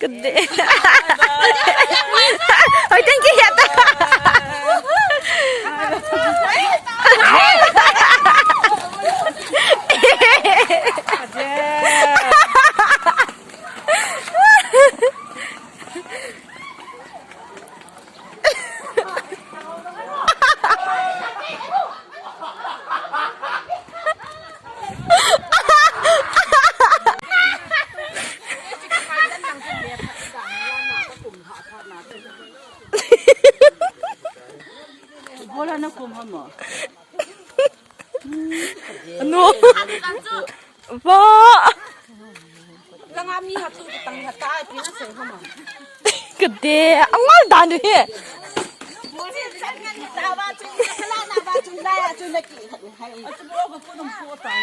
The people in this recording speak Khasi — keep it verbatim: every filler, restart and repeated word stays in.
Ka dei. Oi, thank you, ya ta. Bola na kum hamo. No. Ba. Langa mi hatu tang hata ai pina se hama. Ka dei, angal dan he. Mesti sangan tawa tu, kala na ba tu, na ya tu, na ki. Atu bo ko ko dum ko ta.